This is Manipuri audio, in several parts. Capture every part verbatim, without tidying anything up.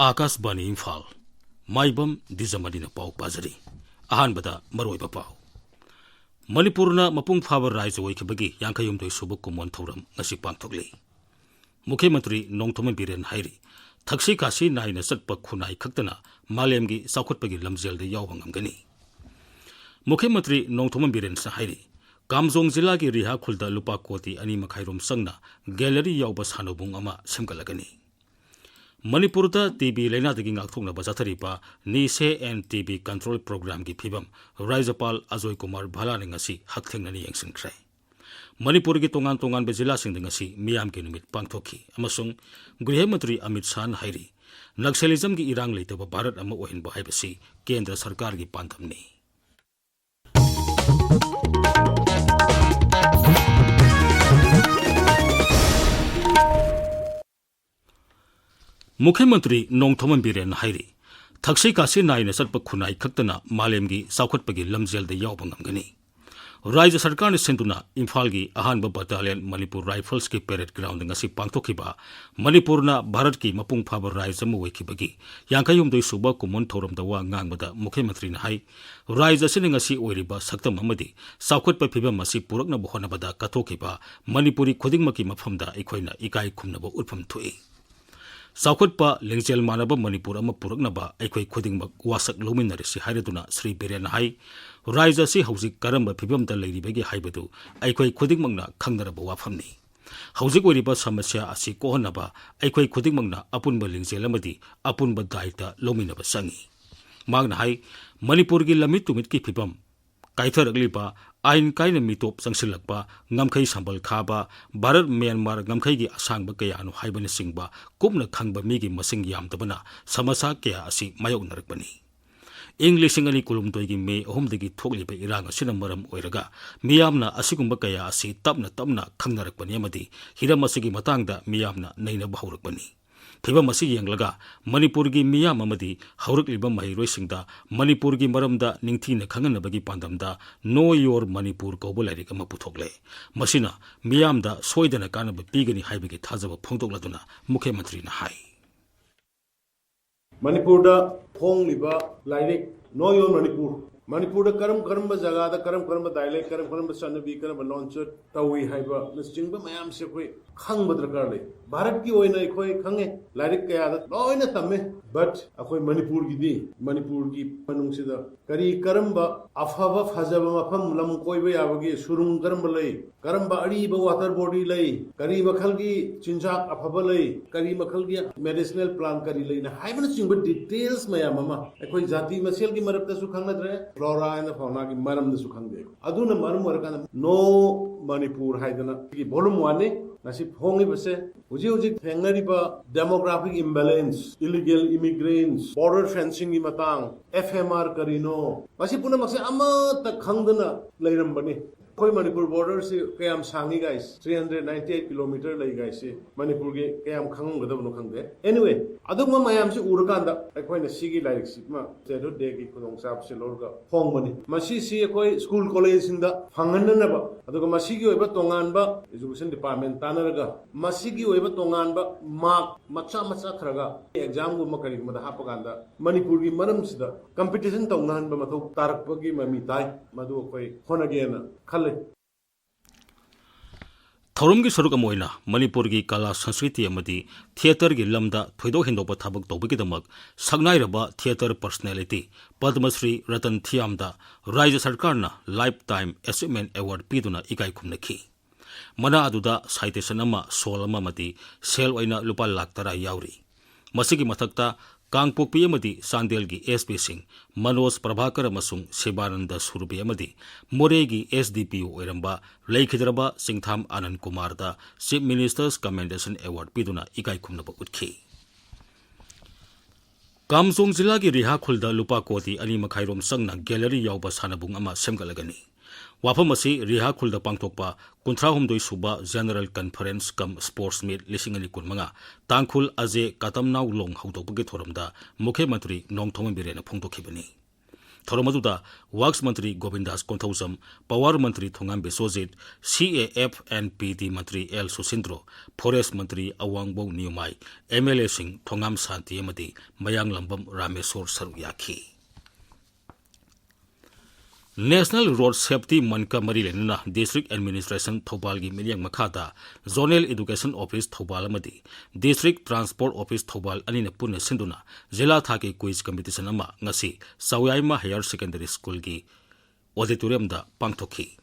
ꯑꯥꯀꯥꯁꯕꯥꯅꯤ ꯏꯝꯐꯥꯜ, ꯃꯥꯏꯕꯝ ꯗꯤꯖꯃꯅꯤꯅ ꯄꯥꯎ ꯄꯥꯖꯔꯤ꯫ ꯑꯍꯥꯟꯕꯗ ꯃꯔꯨꯑꯣꯏꯕ ꯄꯥꯎ꯫ ꯃꯅꯤꯄꯨꯔꯅ ꯃꯄꯨꯡ ꯐꯥꯕ ꯔꯥꯏꯖ꯭ꯌ ꯑꯣꯏꯈꯤꯕꯒꯤ ꯌꯥꯡꯈꯩ ꯍꯨꯝꯗꯣꯏ ꯁꯨꯕ ꯀꯨꯝꯑꯣꯟ ꯊꯧꯔꯝ ꯉꯁꯤ ꯄꯥꯡꯊꯣꯛꯂꯤ꯫ ꯃꯨꯈ꯭ꯌ ꯃꯟꯇ꯭ꯔꯤ ꯅꯣꯡꯊꯣꯝꯕꯝ ꯕꯤꯔꯦꯟ ꯍꯥꯏꯔꯤ, ꯊꯛꯁꯤ ꯈꯥꯁꯤ ꯅꯥꯏꯅ ꯆꯠꯄ ꯈꯨꯟꯅꯥꯏ ꯈꯛꯇꯅ ꯃꯥꯂꯦꯝꯒꯤ ꯆꯥꯎꯈꯠꯄꯒꯤ ꯂꯝꯖꯦꯜꯗ ꯌꯥꯎꯕ ꯉꯝꯒꯅꯤ꯫ ꯃꯨꯈ꯭ꯌ ꯃꯟꯇ꯭ꯔꯤ ꯅꯣꯡꯊꯣꯝꯕꯝ ꯕꯤꯔꯦꯟꯁꯅ ꯍꯥꯏꯔꯤ, ꯀꯥꯝꯖꯣꯡ ꯖꯤꯂꯥꯒꯤ ꯔꯤꯍꯥ ꯈꯨꯜꯗ ꯂꯨꯄꯥ ꯀꯣꯇꯤ ꯑꯅꯤ ꯃꯈꯥꯏ ꯔꯣꯝ ꯆꯪꯅ ꯒꯦꯂꯔꯤ ꯌꯥꯎꯕ ꯁꯥꯟꯅꯕꯨꯡ ꯑꯃ ꯁꯦꯝꯒꯠꯂꯒꯅꯤ꯫ ꯃꯅꯤꯄꯨꯔꯗ ꯇꯤ ꯕꯤ ꯂꯥꯏꯅꯥꯗꯒꯤ ꯉꯥꯛꯊꯣꯛꯅꯕ ꯆꯠꯊꯔꯤꯕ ꯅꯤꯁꯦ ꯑꯦꯟ ꯇꯤ ꯕꯤ ꯀꯟꯇ꯭ꯔꯣꯜ ꯄ꯭ꯔꯣꯒ꯭ꯔꯥꯝꯒꯤ ꯐꯤꯕꯝ ꯔꯥꯖ꯭ꯌꯄꯥꯜ ꯑꯖꯣꯏ ꯀꯨꯃꯥꯔ ꯚꯥꯂꯥꯅ ꯉꯁꯤ ꯍꯛꯊꯦꯡꯅꯅ ꯌꯦꯡꯁꯤꯟꯈ꯭ꯔꯦ꯫ ꯃꯅꯤꯄꯨꯔꯒꯤ ꯇꯣꯉꯥꯟ ꯇꯣꯉꯥꯟꯕ ꯖꯤꯂꯥꯁꯤꯡꯗ ꯉꯁꯤ ꯃꯤꯌꯥꯝꯒꯤ ꯅꯨꯃꯤꯠ ꯄꯥꯡꯊꯣꯛꯈꯤ ꯑꯃꯁꯨꯡ ꯒ꯭ꯔꯤꯍ ꯃꯟꯇ꯭ꯔꯤ ꯑꯃꯤꯠ ꯁꯥꯍꯅ ꯍꯥꯏꯔꯤ, ꯅꯛꯁꯦꯂꯤꯖꯝꯒꯤ ꯏꯔꯥꯡ ꯂꯩꯇꯕ ꯚꯥꯔꯠ ꯑꯃ ꯑꯣꯏꯍꯟꯕ ꯍꯥꯏꯕꯁꯤ ꯀꯦꯟꯗ꯭ꯔ ꯁꯔꯀꯥꯔꯒꯤ ꯄꯥꯟꯗꯝꯅꯤ꯫ ꯃꯨꯈ꯭ꯌ ꯃꯟꯇ꯭ꯔꯤ ꯅꯣꯡꯊꯣꯝꯕꯝ ꯕꯤꯔꯦꯟꯅ ꯍꯥꯏꯔꯤ, ꯊꯛꯁꯤ ꯈꯥꯁꯤ ꯅꯥꯏꯅ ꯆꯠꯄ ꯈꯨꯟꯅꯥꯏ ꯈꯛꯇꯅ ꯃꯥꯂꯦꯝꯒꯤ ꯆꯥꯎꯈꯠꯄꯒꯤ ꯂꯝꯖꯦꯜꯗ ꯌꯥꯎꯕ ꯉꯝꯒꯅꯤ꯫ ꯔꯥꯖ꯭ꯌ ꯁꯔꯀꯥꯔꯅ ꯁꯤꯟꯗꯨꯅ ꯏꯝꯐꯥꯜꯒꯤ ꯑꯍꯥꯟꯕ ꯕꯠꯇꯥꯂꯤꯌꯟ ꯃꯅꯤꯄꯨꯔ ꯔꯥꯏꯐꯜꯁꯀꯤ ꯄꯦꯔꯦꯗ ꯒ꯭ꯔꯥꯎꯟꯗ ꯉꯁꯤ ꯄꯥꯡꯊꯣꯛꯈꯤꯕ ꯃꯅꯤꯄꯨꯔꯅ ꯚꯥꯔꯠꯀꯤ ꯃꯄꯨꯡ ꯐꯥꯕ ꯔꯥꯖ꯭ꯌ ꯑꯃ ꯑꯣꯏꯈꯤꯕꯒꯤ ꯌꯥꯡꯈꯩ ꯍꯨꯝꯗꯣꯏ ꯁꯨꯕ ꯀꯨꯝꯑꯣꯟ ꯊꯧꯔꯝꯗ ꯋꯥ ꯉꯥꯡꯕꯗ ꯃꯨꯈ꯭ꯌ ꯃꯟꯇ꯭ꯔꯤꯅ ꯍꯥꯏ, ꯔꯥꯖ꯭ꯌ ꯑꯁꯤꯅ ꯉꯁꯤ ꯑꯣꯏꯔꯤꯕ ꯁꯛꯇꯝ ꯑꯃꯗꯤ ꯆꯥꯎꯈꯠꯄ ꯐꯤꯕꯝ ꯑꯁꯤ ꯄꯨꯔꯛꯅꯕ ꯍꯣꯠꯅꯕꯗ ꯀꯠꯊꯣꯛꯈꯤꯕ ꯃꯅꯤꯄꯨꯔꯤ ꯈꯨꯗꯤꯡꯃꯛꯀꯤ ꯃꯐꯝꯗ ꯑꯩꯈꯣꯏꯅ ꯏꯀꯥꯏ ꯈꯨꯝꯅꯕ ꯎꯠꯐꯝ ꯊꯣꯛꯏ꯫ ꯆꯥꯎꯈꯠꯄ ꯂꯤꯡꯖꯦꯜ ꯃꯥꯟꯅꯕ ꯃꯅꯤꯄꯨꯔ ꯑꯃ ꯄꯨꯔꯛꯅꯕ ꯑꯩꯈꯣꯏ ꯈꯨꯗꯤꯡꯃꯛ ꯋꯥꯁꯛ ꯂꯧꯃꯤꯟꯅꯔꯁꯤ ꯍꯥꯏꯔꯗꯨꯅ ꯁ꯭ꯔꯤ ꯕꯤꯔꯦꯟꯅ ꯍꯥꯏ, ꯔꯥꯖ꯭ꯌ ꯑꯁꯤ ꯍꯧꯖꯤꯛ ꯀꯔꯝꯕ ꯐꯤꯕꯝꯗ ꯂꯩꯔꯤꯕꯒꯦ ꯍꯥꯏꯕꯗꯨ ꯑꯩꯈꯣꯏ ꯈꯨꯗꯤꯡꯃꯛꯅ ꯈꯪꯅꯔꯕ ꯋꯥꯐꯝꯅꯤ꯫ ꯍꯧꯖꯤꯛ ꯑꯣꯏꯔꯤꯕ ꯁꯃꯁ꯭ꯌꯥ ꯑꯁꯤ ꯀꯣꯛꯍꯟꯅꯕ ꯑꯩꯈꯣꯏ ꯈꯨꯗꯤꯡꯃꯛꯅ ꯑꯄꯨꯟꯕ ꯂꯤꯡꯖꯦꯜ ꯑꯃꯗꯤ ꯑꯄꯨꯟꯕ ꯗꯥꯏꯇ ꯂꯧꯃꯤꯟꯅꯕ ꯆꯪꯏ꯫ ꯃꯍꯥꯛꯅ ꯍꯥꯏ, ꯃꯅꯤꯄꯨꯔꯒꯤ ꯂꯝꯃꯤꯠ ꯇꯨꯃꯤꯠꯀꯤ ꯐꯤꯕꯝ, ꯀꯥꯏꯊꯔꯛꯂꯤꯕ, ꯑꯥꯏꯟ ꯀꯥꯏꯅ ꯃꯤꯇꯣꯞ ꯆꯪꯁꯤꯜꯂꯛꯄ, ꯉꯝꯈꯩ ꯁꯝꯕꯜ ꯈꯥꯕ, ꯚꯥꯔꯠ ꯃ꯭ꯌꯥꯟꯃꯥꯔ ꯉꯝꯈꯩꯒꯤ ꯑꯁꯥꯡꯕ ꯀꯌꯥꯅꯣ ꯍꯥꯏꯕꯅꯆꯤꯡꯕ ꯀꯨꯞꯅ ꯈꯪꯕ ꯃꯤꯒꯤ ꯃꯁꯤꯡ ꯌꯥꯝꯗꯕꯅ ꯁꯃꯁ꯭ꯌꯥ ꯀꯌꯥ ꯑꯁꯤ ꯃꯥꯌꯣꯛꯅꯔꯛꯄꯅꯤ꯫ ꯏꯪ ꯂꯤꯁꯤꯡ ꯑꯅꯤ ꯀꯨꯟꯍꯨꯝꯗꯣꯏꯒꯤ ꯃꯦ ꯑꯍꯨꯝꯗꯒꯤ ꯊꯣꯛꯂꯤꯕ ꯏꯔꯥꯡ ꯑꯁꯤꯅ ꯃꯔꯝ ꯑꯣꯏꯔꯒ ꯃꯤꯌꯥꯝꯅ ꯑꯁꯤꯒꯨꯝꯕ ꯀꯌꯥ ꯑꯁꯤ ꯇꯞꯅ ꯇꯞꯅ ꯈꯪꯅꯔꯛꯄꯅꯤ ꯑꯃꯗꯤ ꯍꯤꯔꯝ ꯑꯁꯤꯒꯤ ꯃꯇꯥꯡꯗ ꯃꯤꯌꯥꯝꯅ ꯅꯩꯅꯕ ꯍꯧꯔꯛꯄꯅꯤ꯫ ꯐꯤꯕꯝ ꯑꯁꯤ ꯌꯦꯡꯂꯒ ꯃꯅꯤꯄꯨꯔꯒꯤ ꯃꯤꯌꯥꯝ ꯑꯃꯗꯤ ꯍꯧꯔꯛꯂꯤꯕ ꯃꯍꯩꯔꯣꯏꯁꯤꯡꯗ ꯃꯅꯤꯄꯨꯔꯒꯤ ꯃꯔꯝꯗ ꯅꯤꯡꯊꯤꯅ ꯈꯪꯍꯟꯅꯕꯒꯤ ꯄꯥꯟꯗꯝꯗ Know Your Manipur ꯀꯧꯕ ꯂꯥꯏꯔꯤꯛ ꯑꯃ ꯄꯨꯊꯣꯛꯂꯦ꯫ ꯃꯁꯤꯅ ꯃꯤꯌꯥꯝꯗ ꯁꯣꯏꯗꯅ ꯀꯥꯟꯅꯕ ꯄꯤꯒꯅꯤ ꯍꯥꯏꯕꯒꯤ ꯊꯥꯖꯕ ꯐꯣꯡꯗꯣꯛꯂꯗꯨꯅ ꯃꯨꯈ꯭ꯌ ꯃꯟꯇ꯭ꯔꯤꯅ ꯍꯥꯏ꯫ ꯃꯅꯤꯄꯨꯔꯗ ꯐꯣꯡꯂꯤꯕ ꯂꯥꯏꯔꯤꯛ ꯅꯣ ꯌꯣꯟ ꯃꯅꯤꯄꯨꯔ, ꯃꯅꯤꯄꯨꯔꯗ ꯀꯔꯝ ꯀꯔꯝꯕ ꯖꯒꯥꯗ ꯀꯔꯝ ꯀꯔꯝꯕ dialect, ꯀꯔꯝ ꯀꯔꯝꯕ ꯆꯠꯅꯕꯤ, ꯀꯔꯝꯕ ꯂꯣꯟꯆꯠ ꯇꯧꯏ ꯍꯥꯏꯕꯅꯆꯤꯡꯕ ꯃꯌꯥꯝꯁꯦ ꯑꯩꯈꯣꯏ ꯈꯪꯕ ꯗꯔꯀꯥꯔ ꯂꯩ꯫ ꯚꯥꯔꯠꯀꯤ ꯑꯣꯏꯅ ꯑꯩꯈꯣꯏ ꯈꯪꯉꯦ, ꯂꯥꯏꯔꯤꯛ ꯀꯌꯥꯗ ꯂꯣꯏꯅ ꯇꯝꯃꯦ, but ꯑꯩꯈꯣꯏ ꯃꯅꯤꯄꯨꯔꯒꯤꯗꯤ, ꯃꯅꯤꯄꯨꯔꯒꯤ ꯃꯅꯨꯡꯁꯤꯗ ꯀꯔꯤ ꯀꯔꯝꯕ ꯑꯐꯕ ꯐꯖꯕ ꯃꯐꯝ, ꯂꯝ ꯀꯣꯏꯕ ꯌꯥꯕꯒꯤ ꯁꯨꯔꯨꯡ ꯀꯔꯝꯕ ꯂꯩ, ꯀꯔꯝꯕ ꯑꯔꯤꯕ water body ꯂꯩ, ꯀꯔꯤ ꯃꯈꯜꯒꯤ ꯆꯤꯟꯖꯥꯛ ꯑꯐꯕ ꯂꯩ, ꯀꯔꯤ ꯃꯈꯜꯒꯤ medicinal plant ꯀꯔꯤ ꯂꯩꯅ ꯍꯥꯏꯕꯅꯆꯤꯡꯕ details ꯃꯌꯥꯝ ꯑꯃ ꯑꯩꯈꯣꯏ ꯖꯥꯇꯤ ꯃꯁꯦꯜꯒꯤ ꯃꯔꯛꯇꯁꯨ ꯈꯪꯅꯗ꯭ꯔꯦ, flora and faunaꯒꯤ ꯃꯔꯝꯗꯁꯨ ꯈꯪꯗꯦ꯫ ꯑꯗꯨꯅ ꯃꯔꯝ ꯑꯣꯏꯔꯀꯥꯟꯗ ꯅꯣ ꯃꯅꯤꯄꯨꯔ ꯍꯥꯏꯗꯅ ꯁꯤꯒꯤ volume oneꯅꯤ ꯉꯁꯤ ꯐꯣꯡꯉꯤꯕꯁꯦ꯫ ꯍꯧꯖꯤꯛ ꯍꯧꯖꯤꯛ ꯊꯦꯡꯅꯔꯤꯕ demographic imbalance, illegal immigrants, border fencingꯒꯤ ꯃꯇꯥꯡ, F M R ꯀꯔꯤꯅꯣ, ꯃꯁꯤ ꯄꯨꯝꯅꯃꯛꯁꯦ ꯑꯃꯠꯇ ꯈꯪꯗꯅ ꯂꯩꯔꯝꯕꯅꯤ꯫ ꯑꯩꯈꯣꯏ ꯃꯅꯤꯄꯨꯔ borderꯁꯤ ꯀꯌꯥꯝ ꯁꯥꯡꯉꯤ guys? Three hundred ninety eight kilometer ꯂꯩ guys꯫ ꯁꯤ ꯃꯅꯤꯄꯨꯔꯒꯤ ꯀꯌꯥꯝ ꯈꯪꯉꯝꯒꯗꯕꯅꯣ ꯈꯪꯗꯦ꯫ Anyway, ꯑꯗꯨꯒꯨꯝꯕ ꯃꯌꯥꯝꯁꯤ ꯎꯔꯀꯥꯟꯗ ꯑꯩꯈꯣꯏꯅ ꯁꯤꯒꯤ ꯂꯥꯏꯔꯤꯛꯁꯤꯃ Statehood Dayꯒꯤ ꯈꯨꯗꯣꯡꯆꯥꯕꯁꯤ ꯂꯧꯔꯒ ꯐꯣꯡꯕꯅꯤ꯫ ꯃꯁꯤꯁꯤ ꯑꯩꯈꯣꯏ school collegeꯁꯤꯡꯗ ꯐꯪꯍꯟꯅꯅꯕ, ꯑꯗꯨꯒ ꯃꯁꯤꯒꯤ ꯑꯣꯏꯕ ꯇꯣꯉꯥꯟꯕ education department ꯇꯥꯟꯅꯔꯒ ꯃꯁꯤꯒꯤ ꯑꯣꯏꯕ ꯇꯣꯉꯥꯟꯕ mark ꯃꯆꯥ ꯃꯆꯥ ꯈꯔꯒ examꯒꯨꯝꯕ ꯀꯔꯤꯒꯨꯝꯕꯗ ꯍꯥꯞꯄꯀꯥꯟꯗ ꯃꯅꯤꯄꯨꯔꯒꯤ ꯃꯔꯝꯁꯤꯗ competition ꯇꯧꯅꯍꯟꯕ ꯃꯊꯧ ꯇꯥꯔꯛꯄꯒꯤ ꯃꯃꯤ ꯇꯥꯏ꯫ ꯃꯗꯨ ꯑꯩꯈꯣꯏ ꯍꯣꯠꯅꯒꯦꯅ ꯈꯜꯂꯤ꯫ ꯊꯧꯔꯝꯒꯤ ꯁꯔꯨꯛ ꯑꯃ ꯑꯣꯏꯅ ꯃꯅꯤꯄꯨꯔꯒꯤ ꯀꯂꯥ, ꯁꯪꯁꯀ꯭ꯔꯤꯇꯤ ꯑꯃꯗꯤ ꯊꯤꯌꯦꯇꯔꯒꯤ ꯂꯝꯗ ꯊꯣꯏꯗꯣꯛ ꯍꯦꯟꯗꯣꯛꯄ ꯊꯕꯛ ꯇꯧꯕꯒꯤꯗꯃꯛ ꯁꯛꯅꯥꯏꯔꯕ theatre personality ꯄꯗꯃꯁ꯭ꯔꯤ ꯔꯇꯟ ꯊꯤꯌꯥꯝꯗ ꯔꯥꯖ꯭ꯌ ꯁꯔꯀꯥꯔꯅ Lifetime Achievement Award ꯄꯤꯗꯨꯅ ꯏꯀꯥꯏ ꯈꯨꯝꯅꯈꯤ꯫ ꯃꯅꯥ ꯑꯗꯨꯗ citation ꯑꯃ, ꯁꯣꯜ ꯑꯃ ꯑꯃꯗꯤ ꯁꯦꯜ ꯑꯣꯏꯅ ꯂꯨꯄꯥ ꯂꯥꯈ ꯇꯔꯥ ꯌꯥꯎꯔꯤ꯫ ꯃꯁꯤꯒꯤ ꯃꯊꯛꯇ ꯀꯥꯡꯄꯣꯛꯄꯤ ꯑꯃꯗꯤ ꯆꯥꯟꯗꯦꯜꯒꯤ S Pꯁꯤꯡ ꯃꯅꯣꯖ ꯄ꯭ꯔꯚꯥꯀꯔ ꯑꯃꯁꯨꯡ ꯁꯤꯕꯥꯅꯟꯗ ꯁꯨꯔꯕꯦ ꯑꯃꯗꯤ ꯃꯣꯔꯦꯒꯤ S D P O ꯑꯣꯏꯔꯝꯕ ꯂꯩꯈꯤꯗ꯭ꯔꯕ ꯆꯤꯡꯊꯥꯝ ꯑꯅꯟ ꯀꯨꯃꯥꯔꯗ Chief Minister's Commendation Award ꯄꯤꯗꯨꯅ ꯏꯀꯥꯏ ꯈꯨꯝꯅꯕ ꯎꯠꯈꯤ꯫ ꯀꯥꯝꯖꯣꯡ ꯖꯤꯂꯥꯒꯤ ꯔꯤꯍꯥ ꯈꯨꯜꯗ ꯂꯨꯄꯥ ꯀꯣꯇꯤ ꯑꯅꯤ ꯃꯈꯥꯏꯔꯣꯝ ꯆꯪꯅ gallery ꯌꯥꯎꯕ ꯁꯥꯟꯅꯕꯨꯡ ꯑꯃ ꯁꯦꯝꯒꯠꯂꯒꯅꯤ꯫ ꯋꯥꯐꯝ ꯑꯁꯤ ꯔꯤꯍꯥ ꯈꯨꯜꯗ ꯄꯥꯡꯊꯣꯛꯄ ꯀꯨꯟꯊ꯭ꯔꯥ ꯍꯨꯝꯗꯣꯏ ꯁꯨꯕ General Conference cum Sports Meet ꯂꯤꯁꯤꯡ ꯑꯅꯤ ꯀꯨꯟꯃꯉꯥ ꯇꯥꯡꯈꯨꯜ ꯑꯖꯦ ꯀꯥꯇꯝꯅꯥꯎ ꯂꯣꯡ ꯍꯧꯗꯣꯛꯄꯒꯤ ꯊꯧꯔꯝꯗ ꯃꯨꯈ꯭ꯌ ꯃꯟꯇ꯭ꯔꯤ ꯅꯣꯡꯊꯣꯝꯕꯝ ꯕꯤꯔꯦꯟꯅ ꯐꯣꯡꯗꯣꯛꯈꯤꯕꯅꯤ꯫ ꯊꯧꯔꯝ ꯑꯗꯨꯗ Works Mantri ꯒꯣꯕꯤꯟꯗꯥꯁ Konthoujam, Power Mantri Thongam Biswajit, C A F and P D Mantri L ꯁꯨꯁꯤꯟꯗ꯭ꯔꯣ, Forest Mantri ꯑꯋꯥꯡꯕꯧ ꯅꯤꯌꯨꯃꯥꯏ, M L Aꯁꯤꯡ ꯊꯣꯉꯥꯝ ꯁꯥꯟꯇꯤ ꯑꯃꯗꯤ ꯃꯌꯥꯡꯂꯝꯕꯝ ꯔꯥꯃꯦꯁꯣꯔ ꯁꯔꯨꯛ ꯌꯥꯈꯤ꯫ National Road Safety Monthꯀ ꯃꯔꯤ ꯂꯩꯅꯅ District Administration ꯊꯧꯕꯥꯜꯒꯤ ꯃꯤꯠꯌꯦꯡ ꯃꯈꯥꯗ Zonal Education Office ꯊꯧꯕꯥꯜ ꯑꯃꯗꯤ District Transport Office ꯊꯧꯕꯥꯜ ꯑꯅꯤꯅ ꯄꯨꯟꯅ ꯁꯤꯟꯗꯨꯅ ꯖꯤꯂꯥ ꯊꯥꯛꯀꯤ quiz competition ꯑꯃ ꯉꯁꯤ ꯆꯥꯎꯌꯥꯏꯃ Higher Secondary Schoolꯒꯤ auditoriumꯗ ꯄꯥꯡꯊꯣꯛꯈꯤ꯫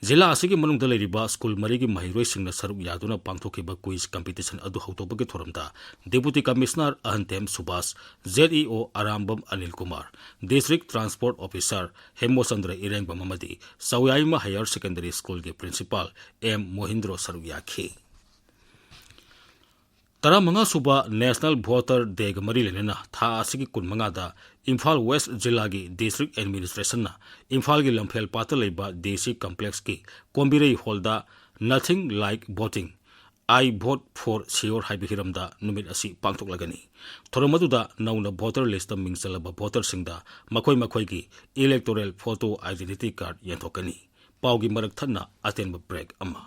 ꯖꯤꯂꯥ ꯑꯁꯤꯒꯤ ꯃꯅꯨꯡꯗ ꯂꯩꯔꯤꯕ ꯁ꯭ꯀꯨꯜ ꯃꯔꯤꯒꯤ ꯃꯍꯩꯔꯣꯏꯁꯤꯡꯅ ꯁꯔꯨꯛ ꯌꯥꯗꯨꯅ ꯄꯥꯡꯊꯣꯛꯈꯤꯕ quiz competition ꯑꯗꯨ ꯍꯧꯗꯣꯛꯄꯒꯤ ꯊꯧꯔꯝꯗ Deputy Commissioner ꯑꯍꯟꯊꯦꯝ Subhas, Z E O Arambam Anil Kumar, District Transport Officer ꯍꯦꯃꯣꯆꯟꯗ꯭ꯔ ꯏꯔꯦꯡꯕꯝ ꯑꯃꯗꯤ ꯆꯥꯎꯌꯥꯏꯃ Higher Secondary Schoolꯒꯤ Principal M ꯃꯣꯍꯤꯟꯗ꯭ꯔꯣ ꯁꯔꯨꯛ ꯌꯥꯈꯤ꯫ ꯇꯔꯥꯃꯉꯥ ꯁꯨꯕ National Voter Dayꯒ ꯃꯔꯤ ꯂꯩꯅꯅ ꯊꯥ ꯑꯁꯤꯒꯤ ꯀꯨꯟꯃꯉꯥꯗ ꯏꯝꯐꯥꯜ West ꯖꯤꯂꯥꯒꯤ District Administrationꯅ ꯏꯝꯐꯥꯜꯒꯤ ꯂꯝꯐꯦꯜ ꯄꯥꯠꯇ ꯂꯩꯕ D C Complexꯀꯤ Kombirei hallꯗ Nothing Like Voting, I Vote for Sure ꯍꯥꯏꯕ ꯍꯤꯔꯝꯗ ꯅꯨꯃꯤꯠ ꯑꯁꯤ ꯄꯥꯡꯊꯣꯛꯂꯒꯅꯤ꯫ ꯊꯧꯔꯝ ꯑꯗꯨꯗ ꯅꯧꯅ voter listꯇ ꯃꯤꯡ ꯆꯜꯂꯕ voterꯁꯤꯡꯗ ꯃꯈꯣꯏ ꯃꯈꯣꯏꯒꯤ electoral photo identity card ꯌꯦꯟꯊꯣꯛꯀꯅꯤ꯫ ꯄꯥꯎꯒꯤ ꯃꯔꯛ ꯊꯠꯅ ꯑꯇꯦꯟꯕ break ꯑꯃ꯫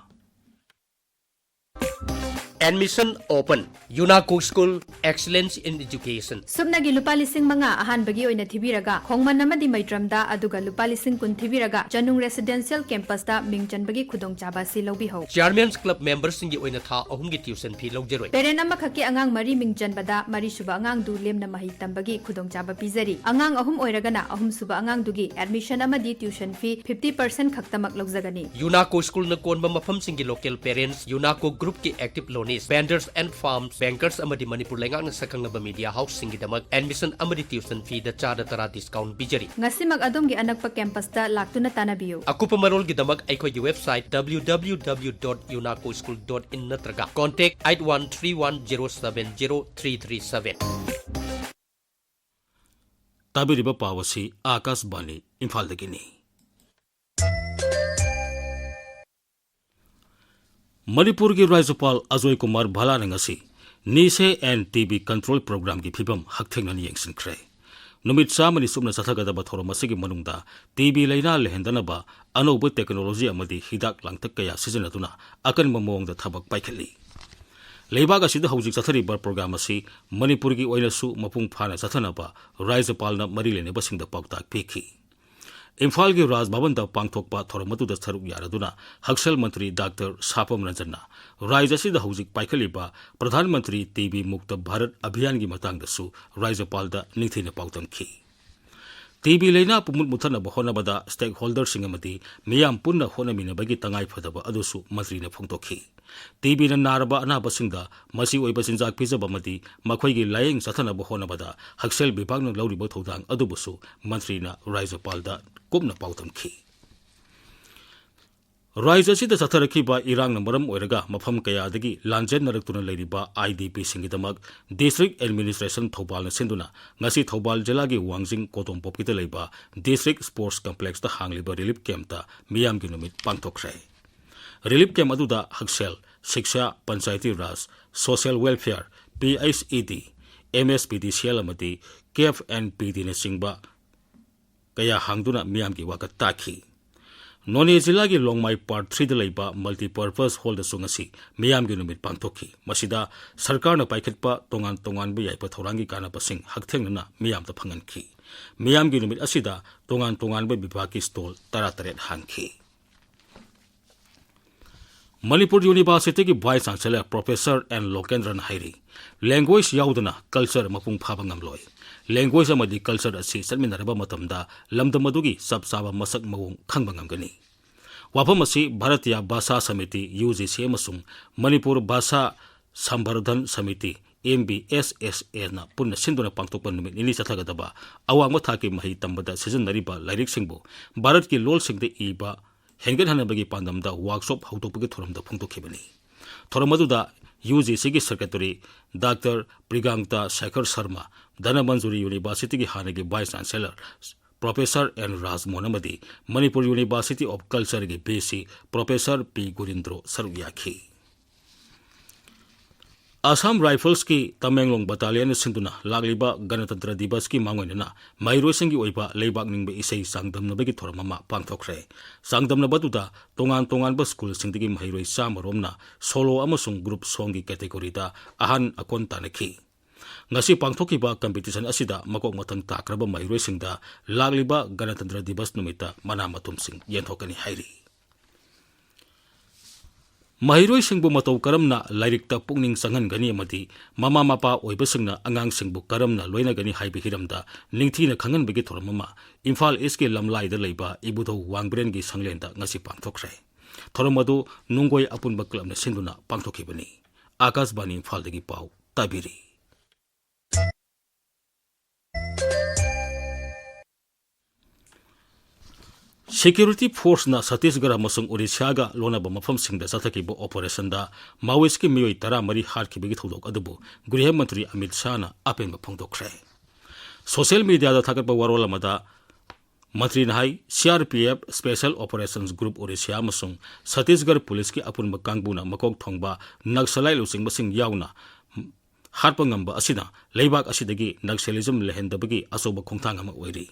Admission open. UNACO School, Excellence in Education. ꯁꯨꯞꯅꯒꯤ ꯂꯨꯄꯥ ꯂꯤꯁꯤꯡ ꯃꯉꯥ ꯑꯍꯥꯟꯕꯒꯤ ꯑꯣꯏꯅ ꯊꯤꯕꯤꯔꯒ, ꯈꯣꯡꯃꯟ ꯑꯃꯗꯤ ꯃꯩꯇ꯭ꯔꯝꯗ, ꯑꯗꯨꯒ ꯂꯨꯄꯥ ꯂꯤꯁꯤꯡ ꯀꯨꯟ ꯊꯤꯕꯤꯔꯒ, ꯆꯅꯨꯡ Residential Campusꯇ ꯃꯤꯡ ꯆꯟꯕꯒꯤ ꯈꯨꯗꯣꯡꯆꯥꯕ ꯑꯁꯤ ꯂꯧꯕꯤꯍꯧ꯫ Chairman's Club memberꯁꯤꯡꯒꯤ ꯑꯣꯏꯅ ꯊꯥ ꯑꯍꯨꯝꯒꯤ tuition fee ꯂꯧꯖꯔꯣꯏ꯫ Parent ꯑꯃꯈꯛꯀꯤ ꯑꯉꯥꯡ ꯃꯔꯤ ꯃꯤꯡ ꯆꯟꯕꯗ, ꯃꯔꯤꯁꯨꯕ ꯑꯉꯥꯡꯗꯨ ꯂꯦꯝꯅ ꯃꯍꯩ ꯇꯝꯕꯒꯤ ꯈꯨꯗꯣꯡꯆꯥꯕ ꯄꯤꯖꯔꯤ꯫ ꯑꯉꯥꯡ ꯑꯍꯨꯝ ꯑꯣꯏꯔꯒꯅ, ꯑꯍꯨꯝꯁꯨꯕ ꯑꯉꯥꯡꯗꯨꯒꯤ admission ꯑꯃꯗꯤ tuition fee fifty percent ꯈꯛꯇꯃꯛ ꯂꯧꯖꯒꯅꯤ꯫ UNACO Schoolꯅ ꯀꯣꯟꯕ ꯃꯐꯝꯁꯤꯡꯒꯤ local parents, UNACO Groupꯀꯤ active loanees, vendors and firms, bankers ꯑꯃꯗꯤ ꯃꯅꯤꯄꯨꯔ ꯂꯩꯉꯥꯛꯅ ꯁꯛꯈꯪꯂꯕ media houseꯁꯤꯡꯒꯤꯗꯃꯛ admission ꯑꯃꯗꯤ tuition feeꯗ ꯆꯥꯗ ꯇꯔꯥ discount ꯄꯤꯖꯔꯤ꯫ ꯉꯁꯤꯃꯛ ꯑꯗꯣꯝꯒꯤ ꯑꯅꯛꯄ campusꯇ ꯂꯥꯛꯇꯨꯅ ꯇꯥꯟꯅꯕꯤꯌꯨ꯫ ꯑꯀꯨꯞꯄ ꯃꯔꯣꯜꯒꯤꯗꯃꯛ ꯑꯩꯈꯣꯏꯒꯤ website W W W dot unaco school dot in ꯅꯠꯇ꯭ꯔꯒ contact eight one three one zero seven zero three three seven꯫ ꯇꯥꯕꯤꯔꯤꯕ ꯄꯥꯎ ꯑꯁꯤ ꯑꯥꯀꯥꯁꯕꯥꯅꯤ ꯏꯝꯐꯥꯜꯗꯒꯤꯅꯤ꯫ ꯃꯅꯤꯄꯨꯔꯒꯤ ꯔꯥꯖ꯭ꯌꯄꯥꯜ ꯑꯖꯣꯏ ꯀꯨꯃꯥꯔ ꯚꯥꯂꯥꯅ ꯉꯁꯤ ꯅꯤꯁꯦ ꯑꯦꯟ ꯇꯤ ꯕꯤ control programꯒꯤ ꯐꯤꯚꯝ ꯍꯛꯊꯦꯡꯅꯅ ꯌꯦꯡꯁꯤꯟꯈ꯭ꯔꯦ꯫ ꯅꯨꯃꯤꯠ ꯆꯥꯝꯃꯅꯤ ꯆꯨꯞꯅ ꯆꯠꯊꯒꯗꯕ ꯊꯧꯔꯝ ꯑꯁꯤꯒꯤ ꯃꯅꯨꯡꯗ ꯇꯤ ꯕꯤ ꯂꯥꯏꯅꯥ ꯂꯩꯍꯟꯗꯅꯕ ꯑꯅꯧꯕ technology ꯑꯃꯗꯤ ꯍꯤꯗꯥꯛ ꯂꯥꯡꯊꯛ ꯀꯌꯥ ꯁꯤꯖꯤꯟꯅꯗꯨꯅ ꯑꯀꯟꯕ ꯃꯑꯣꯡꯗ ꯊꯕꯛ ꯄꯥꯏꯈꯠꯂꯤ꯫ ꯂꯩꯕꯥꯛ ꯑꯁꯤꯗ ꯍꯧꯖꯤꯛ ꯆꯠꯊꯔꯤꯕ program ꯑꯁꯤ ꯃꯅꯤꯄꯨꯔꯒꯤ ꯑꯣꯏꯅꯁꯨ ꯃꯄꯨꯡ ꯐꯥꯅ ꯆꯠꯊꯅꯕ ꯔꯥꯖ꯭ꯌꯄꯥꯜꯅ ꯃꯔꯤ ꯂꯩꯅꯕꯁꯤꯡꯗ ꯄꯥꯎꯇꯥꯛ ꯄꯤꯈꯤ꯫ ꯏꯝꯐꯥꯜꯒꯤ ꯔꯥꯖ ꯚꯕꯟꯗ ꯄꯥꯡꯊꯣꯛꯄ ꯊꯧꯔꯝ ꯑꯗꯨꯗ ꯁꯔꯨꯛ ꯌꯥꯔꯗꯨꯅ ꯍꯛꯁꯦꯜ ꯃꯟꯇ꯭ꯔꯤ ꯗꯥꯛꯇꯔ ꯁꯥꯄꯝ ꯔꯟꯖꯟꯅ ꯔꯥꯖ꯭ꯌ ꯑꯁꯤꯗ ꯍꯧꯖꯤꯛ ꯄꯥꯏꯈꯠꯂꯤꯕ ꯄ꯭ꯔꯙꯥꯟ ꯃꯟꯇ꯭ꯔꯤ ꯇꯤ ꯕꯤ ꯃꯨꯛꯇ ꯚꯥꯔꯠ ꯑꯚꯤꯌꯥꯟꯒꯤ ꯃꯇꯥꯡꯗꯁꯨ ꯔꯥꯖ꯭ꯌꯄꯥꯜꯗ ꯅꯤꯡꯊꯤꯅ ꯄꯥꯎꯗꯝꯈꯤ꯫ ꯇꯤ ꯕꯤ ꯂꯥꯏꯅꯥ ꯄꯨꯝꯃꯨꯠ ꯃꯨꯠꯊꯠꯅꯕ ꯍꯣꯠꯅꯕꯗ stakeholderꯁꯤꯡ ꯑꯃꯗꯤ ꯃꯤꯌꯥꯝ ꯄꯨꯟꯅ ꯍꯣꯠꯅꯃꯤꯟꯅꯕꯒꯤ ꯇꯉꯥꯏꯐꯗꯕ ꯑꯗꯨꯁꯨ ꯃꯟꯇ꯭ꯔꯤꯅ ꯐꯣꯡꯗꯣꯛꯈꯤ꯫ ꯇꯤ ꯕꯤꯅ ꯅꯥꯔꯕ ꯑꯅꯥꯕꯁꯤꯡꯗ ꯃꯆꯤ ꯑꯣꯏꯕ ꯆꯤꯟꯖꯥꯛ ꯄꯤꯖꯕ ꯑꯃꯗꯤ ꯃꯈꯣꯏꯒꯤ ꯂꯥꯌꯦꯡ ꯆꯠꯊꯅꯕ ꯍꯣꯠꯅꯕꯗ ꯍꯛꯁꯦꯜ ꯚꯤꯚꯥꯒꯅ ꯂꯧꯔꯤꯕ ꯊꯧꯗꯥꯡ ꯑꯗꯨꯕꯨꯁꯨ ꯃꯟꯇ꯭ꯔꯤꯅ ꯔꯥꯖ꯭ꯌꯄꯥꯜꯗ ꯀꯨꯞꯅ ꯄꯥꯎꯗꯝꯈꯤ꯫ ꯔꯥꯖ꯭ꯌ ꯑꯁꯤꯗ ꯆꯠꯊꯔꯛꯈꯤꯕ ꯏꯔꯥꯡꯅ ꯃꯔꯝ ꯑꯣꯏꯔꯒ ꯃꯐꯝ ꯀꯌꯥꯗꯒꯤ ꯂꯥꯟꯖꯦꯟꯅꯔꯛꯇꯨꯅ ꯂꯩꯔꯤꯕ ꯑꯥꯏ ꯗꯤ ꯄꯤꯁꯤꯡꯒꯤꯗꯃꯛ District Administration ꯊꯧꯕꯥꯜꯅ ꯁꯤꯟꯗꯨꯅ ꯉꯁꯤ ꯊꯧꯕꯥꯜ ꯖꯤꯂꯥꯒꯤ ꯋꯥꯡꯖꯤꯡ ꯀꯣꯇꯣꯝꯄꯣꯛꯄꯤꯗ ꯂꯩꯕ District Sports Complexꯇ ꯍꯥꯡꯂꯤꯕ relief campꯇ ꯃꯤꯌꯥꯝꯒꯤ ꯅꯨꯃꯤꯠ ꯄꯥꯡꯊꯣꯛꯈ꯭ꯔꯦ꯫ Relief camp ꯑꯗꯨꯗ ꯍꯛꯁꯦꯜ, ꯁꯤꯛꯁꯥ, ꯄꯟꯆꯥꯌꯇꯤ ꯔꯥꯖ, social welfare, P H E ꯗꯤ, ꯑꯦꯝ ꯑꯦꯁ ꯄꯤ ꯗꯤ ꯁꯤ ꯑꯦꯜ ꯑꯃꯗꯤ ꯀꯦꯐ ꯑꯦꯟ ꯄꯤ ꯗꯤꯅꯆꯤꯡꯕ ꯀꯌꯥ ꯍꯥꯡꯗꯨꯅ ꯃꯤꯌꯥꯝꯒꯤ ꯋꯥꯀꯠ ꯇꯥꯈꯤ꯫ ꯅꯣꯅꯦ ꯖꯤꯂꯥꯒꯤ ꯂꯣꯡꯃꯥꯏ Part threeꯗ ꯂꯩꯕ Multipurpose Hallꯗꯁꯨ ꯉꯁꯤ ꯃꯤꯌꯥꯝꯒꯤ ꯅꯨꯃꯤꯠ ꯄꯥꯡꯊꯣꯛꯈꯤ꯫ ꯃꯁꯤꯗ ꯁꯔꯀꯥꯔꯅ ꯄꯥꯏꯈꯠꯄ ꯇꯣꯉꯥꯟ ꯇꯣꯉꯥꯟꯕ ꯌꯥꯏꯐ ꯊꯧꯔꯥꯡꯒꯤ ꯀꯥꯟꯅꯕꯁꯤꯡ ꯍꯛꯊꯦꯡꯅꯅ ꯃꯤꯌꯥꯝꯗ ꯐꯪꯍꯟꯈꯤ꯫ ꯃꯤꯌꯥꯝꯒꯤ ꯅꯨꯃꯤꯠ ꯑꯁꯤꯗ ꯇꯣꯉꯥꯟ ꯇꯣꯉꯥꯟꯕ ꯕꯤꯚꯥꯒꯀꯤ stall ꯇꯔꯥꯇꯔꯦꯠ ꯍꯥꯡꯈꯤ꯫ ꯃꯅꯤꯄꯨꯔ Universityꯒꯤ Vice Chancellor Professor ꯑꯦꯟ ꯂꯣꯀꯦꯟꯗ꯭ꯔꯅ ꯍꯥꯏꯔꯤ, language ꯌꯥꯎꯗꯅ culture ꯃꯄꯨꯡ ꯐꯥꯕ ꯉꯝꯂꯣꯏ꯫ Language ꯑꯃꯗꯤ culture ꯑꯁꯤ ꯆꯠꯃꯤꯟꯅꯔꯕ ꯃꯇꯝꯗ ꯂꯝꯗꯝ ꯑꯗꯨꯒꯤ ꯆꯞ ꯆꯥꯕ ꯃꯁꯛ ꯃꯑꯣꯡ ꯈꯪꯕ ꯉꯝꯒꯅꯤ꯫ ꯋꯥꯐꯝ ꯑꯁꯤ Bhartiya Bhasha Samiti, U G C, ꯑꯃꯁꯨꯡ Manipur Bhasha Sambardhan Samiti, M B S S ꯑꯦꯅ ꯄꯨꯟꯅ ꯁꯤꯟꯗꯨꯅ ꯄꯥꯡꯊꯣꯛꯄ ꯅꯨꯃꯤꯠ ꯅꯤꯅꯤ ꯆꯠꯊꯒꯗꯕ ꯑꯋꯥꯡꯕ ꯊꯥꯛꯀꯤ ꯃꯍꯩ ꯇꯝꯕꯗ ꯁꯤꯖꯤꯟꯅꯔꯤꯕ ꯂꯥꯏꯔꯤꯛꯁꯤꯡꯕꯨ ꯚꯥꯔꯠꯀꯤ ꯂꯣꯜꯁꯤꯡꯗ ꯏꯕ ꯍꯦꯟꯒꯠꯍꯟꯅꯕꯒꯤ ꯄꯥꯟꯗꯝꯗ workshop ꯍꯧꯗꯣꯛꯄꯒꯤ ꯊꯧꯔꯝꯗ ꯐꯣꯡꯗꯣꯛꯈꯤꯕꯅꯤ꯫ ꯊꯧꯔꯝ ꯑꯗꯨꯗ ꯌꯨ ꯖꯤ ꯁꯤꯒꯤ Secretary ꯗꯥꯛꯇꯔ ꯄ꯭ꯔꯤꯒꯥꯡꯇꯥ ꯁꯦꯈꯔ ꯁꯔꯃ, ꯙꯅꯃꯟꯖꯨꯔꯤ Universityꯒꯤ ꯍꯥꯟꯅꯒꯤ Vice Chancellor Professor ꯑꯦꯟ ꯔꯥꯖꯃꯣꯍꯟ ꯑꯃꯗꯤ Manipur University of Cultureꯒꯤ V C Professor ꯄꯤ ꯒꯨꯔꯤꯟꯗ꯭ꯔꯣ ꯁꯔꯨꯛ ꯌꯥꯈꯤ꯫ ꯑꯁꯥꯝ ꯔꯥꯏꯐꯜꯁꯀꯤ ꯇꯃꯦꯡꯂꯣꯡ ꯕꯇꯥꯂꯤꯌꯟꯅ ꯁꯤꯟꯗꯨꯅ ꯂꯥꯛꯂꯤꯕ ꯒꯅꯇꯟꯇ꯭ꯔ ꯗꯤꯕꯁꯀꯤ ꯃꯥꯡꯑꯣꯏꯅꯅ ꯃꯍꯩꯔꯣꯏꯁꯤꯡꯒꯤ ꯑꯣꯏꯕ ꯂꯩꯕꯥꯛ ꯅꯤꯡꯕ ꯏꯁꯩ ꯆꯥꯡꯗꯝꯅꯕꯒꯤ ꯊꯧꯔꯝ ꯑꯃ ꯄꯥꯡꯊꯣꯛꯈ꯭ꯔꯦ꯫ ꯆꯥꯡꯗꯝꯅꯕꯗꯨꯗ ꯇꯣꯉꯥꯟ ꯇꯣꯉꯥꯟꯕ ꯁ꯭ꯀꯨꯜꯁꯤꯡꯗꯒꯤ ꯃꯍꯩꯔꯣꯏ ꯆꯥꯝꯃ ꯔꯣꯝꯅ ꯁꯣꯂꯣ ꯑꯃꯁꯨꯡ ꯒ꯭ꯔꯨꯞ ꯁꯣꯡꯒꯤ ꯀꯦꯇꯦꯒꯣꯔꯤꯗ ꯑꯍꯥꯟ ꯑꯀꯣꯟ ꯇꯥꯟꯅꯈꯤ꯫ ꯉꯁꯤ ꯄꯥꯡꯊꯣꯛꯈꯤꯕ ꯀꯝꯄꯤꯇꯤꯁꯟ ꯑꯁꯤꯗ ꯃꯀꯣꯛ ꯃꯊꯪ ꯇꯥꯈ꯭ꯔꯕ ꯃꯍꯩꯔꯣꯏꯁꯤꯡꯗ ꯂꯥꯛꯂꯤꯕ ꯒꯅꯇꯟꯇ꯭ꯔ ꯗꯤꯕꯁ ꯅꯨꯃꯤꯠꯇ ꯃꯅꯥ ꯃꯊꯨꯝꯁꯤꯡ ꯌꯦꯟꯊꯣꯛꯀꯅꯤ ꯍꯥꯏꯔꯤ꯫ ꯃꯍꯩꯔꯣꯏꯁꯤꯡꯕꯨ ꯃꯇꯧ ꯀꯔꯝꯅ ꯂꯥꯏꯔꯤꯛꯇ ꯄꯨꯛꯅꯤꯡ ꯆꯪꯍꯟꯒꯅꯤ ꯑꯃꯗꯤ ꯃꯃꯥ ꯃꯄꯥ ꯑꯣꯏꯕꯁꯤꯡꯅ ꯑꯉꯥꯡꯁꯤꯡꯕꯨ ꯀꯔꯝꯅ ꯂꯣꯏꯅꯒꯅꯤ ꯍꯥꯏꯕ ꯍꯤꯔꯝꯗ ꯅꯤꯡꯊꯤꯅ ꯈꯪꯍꯟꯕꯒꯤ ꯊꯧꯔꯝ ꯑꯃ ꯏꯝꯐꯥꯜ ꯏꯁꯀꯤ ꯂꯝꯂꯥꯏꯗ ꯂꯩꯕ ꯏꯕꯨꯙꯧ ꯋꯥꯡꯕ꯭ꯔꯦꯟꯒꯤ ꯁꯪꯂꯦꯟꯗ ꯉꯁꯤ ꯄꯥꯡꯊꯣꯛꯈ꯭ꯔꯦ꯫ ꯊꯧꯔꯝ ꯑꯗꯨ ꯅꯨꯡꯒꯣꯏ ꯑꯄꯨꯟꯕ ꯀ꯭ꯂꯕꯅ ꯁꯤꯟꯗꯨꯅ ꯄꯥꯡꯊꯣꯛꯈꯤꯕꯅꯤ꯫ ꯑꯥꯀꯥꯁꯕꯥꯅꯤ ꯏꯝꯐꯥꯜꯗꯒꯤ ꯄꯥꯎ ꯇꯥꯕꯤꯔꯤ꯫ ꯁꯦꯀ꯭ꯌꯨꯔꯤꯇꯤ ꯐꯣꯔꯁꯅ ꯁꯠꯇꯤꯁꯒꯔ ꯑꯃꯁꯨꯡ ꯑꯣꯔꯤꯁꯥꯒ ꯂꯣꯟꯅꯕ ꯃꯐꯝꯁꯤꯡꯗ ꯆꯠꯊꯈꯤꯕ ꯑꯣꯄꯔꯦꯁꯟꯗ ꯃꯥꯋꯤꯁꯀꯤ ꯃꯤꯑꯣꯏ ꯇꯔꯥꯃꯔꯤ ꯍꯥꯠꯈꯤꯕꯒꯤ ꯊꯧꯗꯣꯛ ꯑꯗꯨꯕꯨ ꯒ꯭ꯔꯤꯍ ꯃꯟꯇ꯭ꯔꯤ ꯑꯃꯤꯠ ꯁꯥꯍꯅ ꯑꯄꯦꯟꯕ ꯐꯣꯡꯗꯣꯛꯈ꯭ꯔꯦ꯫ ꯁꯣꯁꯤꯌꯦꯜ ꯃꯤꯗꯤꯌꯥꯗ ꯊꯥꯒꯠꯄ ꯋꯥꯔꯣꯜ ꯑꯃꯗ ꯃꯟꯇ꯭ꯔꯤꯅ ꯍꯥꯏ, C R P F, special operations group Orissa ꯑꯃꯁꯨꯡ ꯁꯠꯇꯤꯁꯒꯔ ꯄꯨꯂꯤꯁꯀꯤ ꯑꯄꯨꯟꯕ ꯀꯥꯡꯕꯨꯅ ꯃꯀꯣꯛ ꯊꯣꯡꯕ ꯅꯛꯁꯂꯥꯏꯠ ꯂꯨꯆꯤꯡꯕꯁꯤꯡ ꯌꯥꯎꯅ ꯍꯥꯠꯄ ꯉꯝꯕ ꯑꯁꯤꯅ ꯂꯩꯕꯥꯛ ꯑꯁꯤꯗꯒꯤ ꯅꯛꯁꯦꯂꯤꯖꯝ ꯂꯩꯍꯟꯗꯕꯒꯤ ꯑꯆꯧꯕ ꯈꯣꯡꯊꯥꯡ ꯑꯃ ꯑꯣꯏꯔꯤ꯫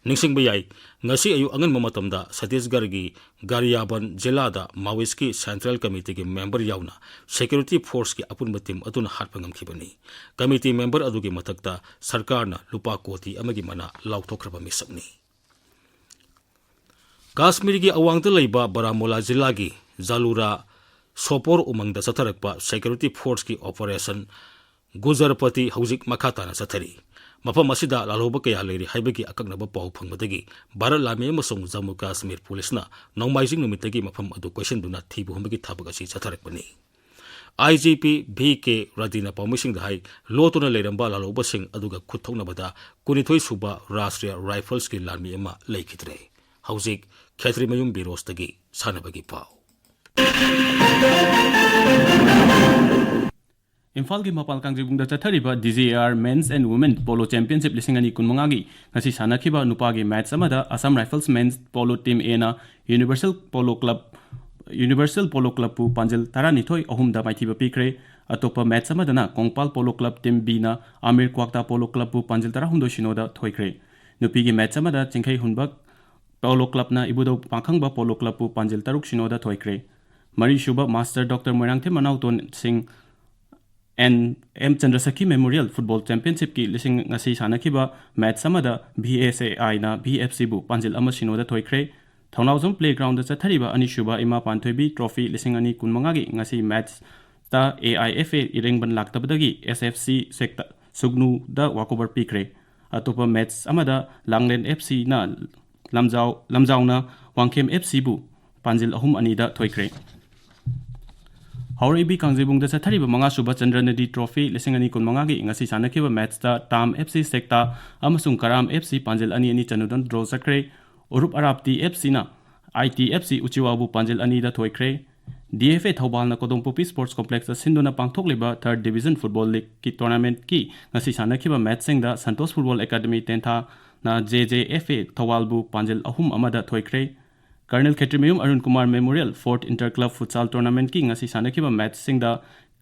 ꯅꯤꯡꯁꯤꯡꯕ ꯌꯥꯏ, ꯉꯁꯤ ꯑꯌꯨꯛ ꯑꯉꯟꯕ ꯃꯇꯝꯗ ꯁꯠꯇꯤꯁꯒꯔꯒꯤ ꯒꯥꯔꯤꯌꯥꯕꯟ ꯖꯤꯂꯥꯗ ꯃꯥꯋꯤꯁꯀꯤ ꯁꯦꯟꯇ꯭ꯔꯦꯜ ꯀꯃꯤꯇꯤꯒꯤ ꯃꯦꯝꯕꯔ ꯌꯥꯎꯅ ꯁꯦꯀ꯭ꯌꯨꯔꯤꯇꯤ ꯐꯣꯔꯁꯀꯤ ꯑꯄꯨꯟꯕ ꯇꯤꯝ ꯑꯗꯨꯅ ꯍꯥꯠꯄ ꯉꯝꯈꯤꯕꯅꯤ꯫ ꯀꯃꯤꯇꯤ ꯃꯦꯝꯕꯔ ꯑꯗꯨꯒꯤ ꯃꯊꯛꯇ ꯁꯔꯀꯥꯔꯅ ꯂꯨꯄꯥ ꯀꯣꯇꯤ ꯑꯃꯒꯤ ꯃꯅꯥ ꯂꯥꯎꯊꯣꯛꯈ꯭ꯔꯕ ꯃꯤꯁꯛꯅꯤ꯫ ꯀꯥꯁꯃꯤꯔꯒꯤ ꯑꯋꯥꯡꯗ ꯂꯩꯕ ꯕꯔꯥꯃꯨꯂꯥ ꯖꯤꯂꯥꯒꯤ ꯖꯥꯂꯨꯔꯥ ꯁꯣꯄꯣꯔ ꯎꯃꯪꯗ ꯆꯠꯊꯔꯛꯄ ꯁꯦꯀ꯭ꯌꯨꯔꯤꯇꯤ ꯐꯣꯔꯁꯀꯤ ꯑꯣꯄꯔꯦꯁꯟ ꯒꯨꯖꯔꯄꯇꯤ ꯍꯧꯖꯤꯛ ꯃꯈꯥ ꯇꯥꯅ ꯆꯠꯊꯔꯤ꯫ ꯃꯐꯝ ꯑꯁꯤꯗ ꯂꯥꯜꯍꯧꯕ ꯀꯌꯥ ꯂꯩꯔꯤ ꯍꯥꯏꯕꯒꯤ ꯑꯀꯛꯅꯕ ꯄꯥꯎ ꯐꯪꯕꯗꯒꯤ ꯚꯥꯔꯠ ꯂꯥꯟꯃꯤ ꯑꯃꯁꯨꯡ ꯖꯝꯃꯨ ꯀꯥꯁꯃꯤꯔ ꯄꯨꯂꯤꯁꯅ ꯅꯣꯡꯃꯥꯏꯖꯤꯡ ꯅꯨꯃꯤꯠꯇꯒꯤ ꯃꯐꯝ ꯑꯗꯨ ꯀꯣꯏꯁꯤꯟꯗꯨꯅ ꯊꯤꯕ ꯍꯨꯝꯕꯒꯤ ꯊꯕꯛ ꯑꯁꯤ ꯆꯠꯊꯔꯛꯄꯅꯤ꯫ ꯑꯥꯏ ꯖꯤ ꯄꯤ ꯚꯤ ꯀꯦ ꯔꯥꯗꯤꯅ ꯄꯥꯎꯃꯤꯁꯤꯡꯗ ꯍꯥꯏ, ꯂꯣꯠꯇꯨꯅ ꯂꯩꯔꯝꯕ ꯂꯥꯜꯍꯧꯕꯁꯤꯡ ꯑꯗꯨꯒ ꯈꯨꯠ ꯊꯣꯛꯅꯕꯗ ꯀꯨꯟꯅꯤꯊꯣꯏ ꯁꯨꯕ ꯔꯥꯁꯇ꯭ꯔꯤꯌꯥ ꯔꯥꯏꯐꯜꯁꯀꯤ ꯂꯥꯟꯃꯤ ꯑꯃ ꯂꯩꯈꯤꯗ꯭ꯔꯦ꯫ ꯍꯧꯖꯤꯛ ꯈꯦꯇ꯭ꯔꯤꯃꯌꯨꯝ ꯕꯤꯔꯣꯁꯇꯒꯤ ꯁꯥꯟꯅꯕꯒꯤ ꯄꯥꯎ꯫ ꯏꯝꯐꯥꯜꯒꯤ ꯃꯄꯥꯜ ꯀꯥꯡꯖꯩꯕꯨꯡꯗ ꯆꯠꯊꯔꯤꯕ D G A R Men's and Women Polo Championship ꯂꯤꯁꯤꯡ ꯑꯅꯤ ꯀꯨꯟꯃꯉꯥꯒꯤ ꯉꯁꯤ ꯁꯥꯟꯅꯈꯤꯕ ꯅꯨꯄꯥꯒꯤ ꯃꯦꯠꯆ ꯑꯃꯗ Assam Rifles Men's Polo Team Aꯅ Universal Polo Club, Universal Polo Clubꯄꯨ ꯄꯥꯟꯖꯜ ꯇꯔꯥꯅꯤꯊꯣꯏ ꯑꯍꯨꯝꯗ ꯃꯥꯏꯊꯤꯕ ꯄꯤꯈ꯭ꯔꯦ꯫ ꯑꯇꯣꯞꯄ ꯃꯦꯠꯆ ꯑꯃꯗꯅ ꯀꯣꯡꯄꯥꯜ ꯄꯣꯂꯣ ꯀ꯭ꯂꯕ ꯇꯤꯝ ꯕꯤꯅ ꯑꯃꯤꯔ ꯀ꯭ꯋꯥꯛꯇꯥ ꯄꯣꯂꯣ ꯀ꯭ꯂꯕꯄꯨ ꯄꯥꯟꯖꯤꯜ ꯇꯔꯥꯍꯨꯝꯗꯣꯏ ꯁꯤꯅꯣꯗ ꯊꯣꯏꯈ꯭ꯔꯦ꯫ ꯅꯨꯄꯤꯒꯤ ꯃꯦꯠꯆ ꯑꯃꯗ ꯆꯤꯡꯈꯩ ꯍꯨꯟꯕ ꯄꯣꯂꯣ ꯀ꯭ꯂꯕꯅ ꯏꯕꯨꯙꯧ ꯄꯥꯡꯈꯪꯕ ꯄꯣꯂꯣ ꯀ꯭ꯂꯕꯄꯨ ꯄꯥꯟꯖꯤꯜ ꯇꯔꯨꯛ ꯁꯤꯅꯣꯗ ꯊꯣꯏꯈ꯭ꯔꯦ꯫ ꯃꯔꯤꯁꯨꯕ ꯃꯥꯁꯇꯔ ꯗꯣꯛꯇꯔ ꯃꯣꯏꯔꯥꯡꯊꯦꯝ ꯃꯅꯥꯎꯇꯣꯟ ꯁꯤꯡ ꯑꯦꯟ ꯑꯦꯝ ꯆꯟꯗ꯭ꯔꯁꯛꯀꯤ ꯃꯦꯃꯣꯔꯤꯌꯦꯜ ꯐꯨꯠꯕꯣꯜ ꯆꯦꯝꯄꯤꯌꯟꯁꯤꯞꯀꯤ ꯂꯤꯁꯤꯡ ꯉꯁꯤ ꯁꯥꯟꯅꯈꯤꯕ ꯃꯦꯠꯆ ꯑꯃꯗ ꯚꯤ ꯑꯦꯁ ꯑꯦ ꯑꯥꯏꯅ ꯚꯤ ꯑꯦꯐ ꯁꯤꯕꯨ ꯄꯥꯟꯖꯤꯜ ꯑꯃ ꯁꯤꯅꯣꯗ ꯊꯣꯏꯈ꯭ꯔꯦ꯫ ꯊꯧꯅꯥꯎꯖꯝ ꯄ꯭ꯂꯦꯒ꯭ꯔꯥꯎꯟꯗ ꯆꯠꯊꯔꯤꯕ ꯑꯅꯤꯁꯨꯕ ꯏꯃꯥ ꯄꯥꯟꯊꯣꯏꯕꯤ ꯇ꯭ꯔꯣꯐꯤ ꯂꯤꯁꯤꯡ ꯑꯅꯤ ꯀꯨꯟꯃꯉꯥꯒꯤ ꯉꯁꯤ ꯃꯦꯠꯆꯇ A I F A ꯏꯔꯦꯡꯕꯟ ꯂꯥꯛꯇꯕꯗꯒꯤ S F C ꯁꯦꯛꯇ ꯁꯨꯒꯅꯨꯗ ꯋꯥꯀꯣꯚꯔ ꯄꯤꯈ꯭ꯔꯦ꯫ ꯑꯇꯣꯞꯄ ꯃꯦꯠꯆ ꯑꯃꯗ ꯂꯥꯡꯂꯦꯟ ꯑꯦꯐ ꯁꯤꯅ ꯂꯝꯖꯥꯎ, ꯂꯝꯖꯥꯎꯅ ꯋꯥꯡꯈꯦꯝ ꯑꯦꯐ ꯁꯤꯕꯨ ꯄꯥꯟꯖꯤꯜ ꯑꯍꯨꯝ ꯑꯅꯤꯗ ꯊꯣꯏꯈ꯭ꯔꯦ꯫ ꯍꯧꯔꯛꯏꯕꯤ ꯀꯥꯡꯖꯩꯕꯨꯡꯗ ꯆꯠꯊꯔꯤꯕ ꯃꯉꯥꯁꯨꯕ ꯆꯟꯗ꯭ꯔꯅꯗꯤ ꯇ꯭ꯔꯣꯐꯤ ꯂꯤꯁꯤꯡ ꯑꯅꯤ ꯀꯨꯟꯃꯉꯥꯒꯤ ꯉꯁꯤ ꯁꯥꯟꯅꯈꯤꯕ ꯃꯦꯠꯆꯇ ꯇꯥꯝ ꯑꯦꯐ ꯁꯤ ꯁꯦꯛꯇꯥ ꯑꯃꯁꯨꯡ ꯀꯔꯥꯝ ꯑꯦꯐ ꯁꯤ ꯄꯥꯟꯖꯤꯜ ꯑꯅꯤ ꯑꯅꯤ ꯆꯟꯅꯗꯨꯅ ꯗ꯭ꯔꯣ ꯆꯠꯈ꯭ꯔꯦ꯫ ꯎꯔꯨꯞ ꯑꯔꯥꯞꯇꯤ ꯑꯦꯐ ꯁꯤꯅ ꯑꯥꯏ ꯇꯤ ꯑꯦꯐ ꯁꯤ ꯎꯆꯤꯋꯥꯕꯨ ꯄꯥꯟꯖꯤꯜ ꯑꯅꯤꯗ ꯊꯣꯏꯈ꯭ꯔꯦ꯫ ꯗꯤ ꯑꯦꯐ ꯑꯦ ꯊꯧꯕꯥꯜꯅ ꯀꯣꯗꯣꯝꯄꯣꯛꯄꯤ ꯁ꯭ꯄꯣꯔꯠꯁ ꯀꯣꯝꯄ꯭ꯂꯦꯛꯁꯇ ꯁꯤꯟꯗꯨꯅ ꯄꯥꯡꯊꯣꯛꯂꯤꯕ ꯊꯔꯠ ꯗꯤꯕꯤꯖꯟ ꯐꯨꯠꯕꯣꯜ ꯂꯤꯒꯀꯤ ꯇꯣꯔꯅꯥꯃꯦꯟꯠꯀꯤ ꯉꯁꯤ ꯁꯥꯟꯅꯈꯤꯕ ꯃꯦꯠꯆꯁꯤꯡꯗ ꯁꯟꯇꯣꯁ ꯐꯨꯠꯕꯣꯜ ꯑꯦꯀꯥꯗꯃꯤ ꯇꯦꯟꯊꯥꯅ ꯖꯦ ꯖꯦ ꯑꯦꯐ ꯑꯦ ꯊꯧꯕꯥꯜꯕꯨ ꯄꯥꯟꯖꯤꯜ ꯑꯍꯨꯝ ꯑꯃꯗ ꯊꯣꯏꯈ꯭ꯔꯦ꯫ Colonel Khetrimayum Arun Kumar memorial fourth inter club futsal ꯇꯣꯔꯅꯥꯃꯦꯟꯠꯀꯤ ꯉꯁꯤ ꯁꯥꯟꯅꯈꯤꯕ ꯃꯦꯠꯆꯁꯤꯡꯗ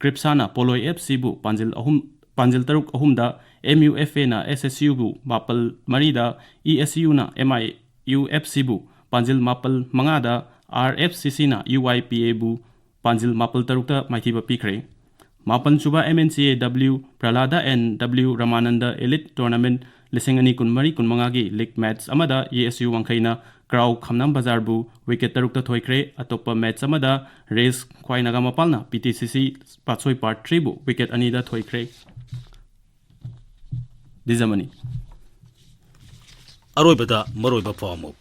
ꯀ꯭ꯔꯤꯞꯁꯥꯅ ꯄꯣꯂꯣꯏ ꯑꯦꯐ ꯁꯤꯕꯨ ꯄꯥꯟꯖꯤꯜ ꯑꯍꯨꯝ, ꯄꯥꯟꯖꯤꯜ ꯇꯔꯨꯛ ꯑꯍꯨꯝꯗ, ꯑꯦꯝ ꯌꯨ ꯑꯦꯐ ꯑꯦꯅ ꯑꯦꯁ ꯑꯦꯁ ꯌꯨꯕꯨ ꯃꯥꯄꯜ ꯃꯔꯤꯗ, ꯏ ꯑꯦꯁ ꯌꯨꯅ ꯑꯦꯝ ꯑꯥꯏ ꯌꯨ ꯑꯦꯐ ꯁꯤꯕꯨ ꯄꯥꯟꯖꯤꯜ ꯃꯥꯄꯜ ꯃꯉꯥꯗ, ꯑꯥꯔ ꯑꯦꯐ ꯁꯤ ꯁꯤꯅ ꯌꯨ ꯋꯥꯏ ꯄꯤ ꯑꯦꯕꯨ ꯄꯥꯟꯖꯤꯜ ꯃꯥꯄꯜ ꯇꯔꯨꯛꯇ ꯃꯥꯏꯊꯤꯕ ꯄꯤꯈ꯭ꯔꯦ꯫ ꯃꯥꯄꯜꯁꯨꯕ M N C A W Prahlad N W Ramanand elite tournament ꯂꯤꯁꯤꯡ ꯑꯅꯤ ꯀꯨꯟꯃꯔꯤ ꯀꯨꯟꯃꯉꯥꯒꯤ ꯂꯤꯒ ꯃꯦꯠꯆ ꯑꯃꯗ ꯑꯦ ꯑꯦꯁ ꯌꯨ ꯋꯥꯡꯈꯩꯅ ꯀ꯭ꯔꯥꯎ ꯈꯝꯅꯥꯝ ꯕꯖꯥꯔꯕꯨ ꯋꯤꯀꯦꯠ ꯇꯔꯨꯛꯇ ꯊꯣꯏꯈ꯭ꯔꯦ꯫ ꯑꯇꯣꯞꯄ ꯃꯦꯠꯆ ꯑꯃꯗ ꯔꯦꯁ ꯈ꯭ꯋꯥꯏ ꯅꯥꯒꯥꯃꯄꯥꯜꯅ ꯄꯤ ꯇꯤ ꯁꯤ ꯁꯤ ꯄꯥꯠꯁꯣꯏ ꯄꯥꯔꯠ ꯊ꯭ꯔꯤꯕꯨ ꯋꯤꯀꯦꯠ ꯑꯅꯤꯗ ꯊꯣꯏꯈ꯭ꯔꯦ꯫ ꯗꯤꯖꯃꯅꯤ꯫ ꯑꯔꯣꯏꯕꯗ ꯃꯔꯨꯑꯣꯏꯕ ꯄꯥꯎ ꯑꯃꯨꯛ꯫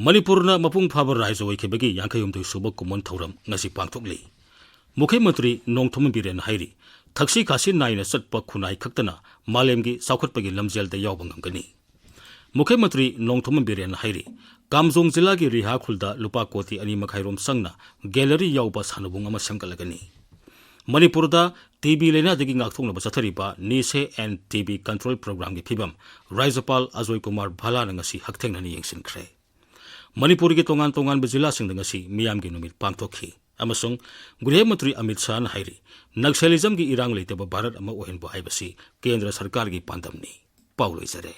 ꯃꯅꯤꯄꯨꯔꯅ ꯃꯄꯨꯡ ꯐꯥꯕ ꯔꯥꯏꯖ ꯑꯣꯏꯈꯤꯕꯒꯤ ꯌꯥꯡꯈꯩ ꯍꯨꯝꯗꯣꯏ ꯁꯨꯕ ꯀꯨꯝꯑꯣꯟ ꯊꯧꯔꯝ ꯉꯁꯤ ꯄꯥꯡꯊꯣꯛꯂꯤ꯫ ꯃꯨꯈ꯭ꯌ ꯃꯟꯇ꯭ꯔꯤ ꯅꯣꯡꯊꯣꯝꯕꯝ ꯕꯤꯔꯦꯟꯅ ꯍꯥꯏꯔꯤ, ꯊꯛꯁꯤ ꯈꯥꯁꯤ ꯅꯥꯏꯅ ꯆꯠꯄ ꯈꯨꯟꯅꯥꯏ ꯈꯛꯇꯅ ꯃꯥꯂꯦꯝꯒꯤ ꯆꯥꯎꯈꯠꯄꯒꯤ ꯂꯝꯖꯦꯜꯗ ꯌꯥꯎꯕ ꯉꯝꯒꯅꯤ꯫ ꯃꯨꯈ꯭ꯌ ꯃꯟꯇ꯭ꯔꯤ ꯅꯣꯡꯊꯣꯝꯕꯝ ꯕꯤꯔꯦꯟꯅ ꯍꯥꯏꯔꯤ, ꯀꯥꯝꯖꯣꯡ ꯖꯤꯂꯥꯒꯤ ꯔꯤꯍꯥ ꯈꯨꯜꯗ ꯂꯨꯄꯥ ꯀꯣꯇꯤ ꯑꯅꯤ ꯃꯈꯥꯏ ꯔꯣꯝ ꯆꯪꯅ ꯒꯦꯂꯔꯤ ꯌꯥꯎꯕ ꯁꯥꯟꯅꯕꯨꯡ ꯑꯃ ꯁꯦꯝꯒꯠꯂꯒꯅꯤ꯫ ꯃꯅꯤꯄꯨꯔꯗ ꯇꯤ ꯕꯤ ꯂꯥꯏꯅꯥꯗꯒꯤ ꯉꯥꯛꯊꯣꯛꯅꯕ ꯆꯠꯊꯔꯤꯕ ꯅꯤꯁꯦ ꯑꯦꯟ ꯇꯤ ꯕꯤ ꯀꯟꯇ꯭ꯔꯣꯜ ꯄ꯭ꯔꯣꯒ꯭ꯔꯥꯝꯒꯤ ꯐꯤꯕꯝ ꯔꯥꯖ꯭ꯌꯄꯥꯜ ꯑꯖꯣꯏ ꯀꯨꯃꯥꯔ ꯚꯥꯂꯥꯅ ꯉꯁꯤ ꯍꯛꯊꯦꯡꯅꯅ ꯌꯦꯡꯁꯤꯟꯈ꯭ꯔꯦ꯫ ꯃꯅꯤꯄꯨꯔꯒꯤ ꯇꯣꯉꯥꯟ ꯇꯣꯉꯥꯟꯕ ꯖꯤꯂꯥꯁꯤꯡꯗ ꯉꯁꯤ ꯃꯤꯌꯥꯝꯒꯤ ꯅꯨꯃꯤꯠ ꯄꯥꯡꯊꯣꯛꯈꯤ꯫ ꯑꯃꯁꯨꯡ ꯒ꯭ꯔꯤꯍ ꯃꯟꯇ꯭ꯔꯤ ꯑꯃꯤꯠ ꯁꯥꯍꯅ ꯍꯥꯏꯔꯤ, ꯅꯛꯁꯦꯂꯤꯖꯝꯒꯤ ꯏꯔꯥꯡ ꯂꯩꯇꯕ ꯚꯥꯔꯠ ꯑꯃ ꯑꯣꯏꯍꯟꯕ ꯍꯥꯏꯕꯁꯤ ꯀꯦꯟꯗ꯭ꯔ ꯁꯔꯀꯥꯔꯒꯤ ꯄꯥꯟꯗꯝꯅꯤ꯫ ꯄꯥꯎ ꯂꯣꯏꯖꯔꯦ꯫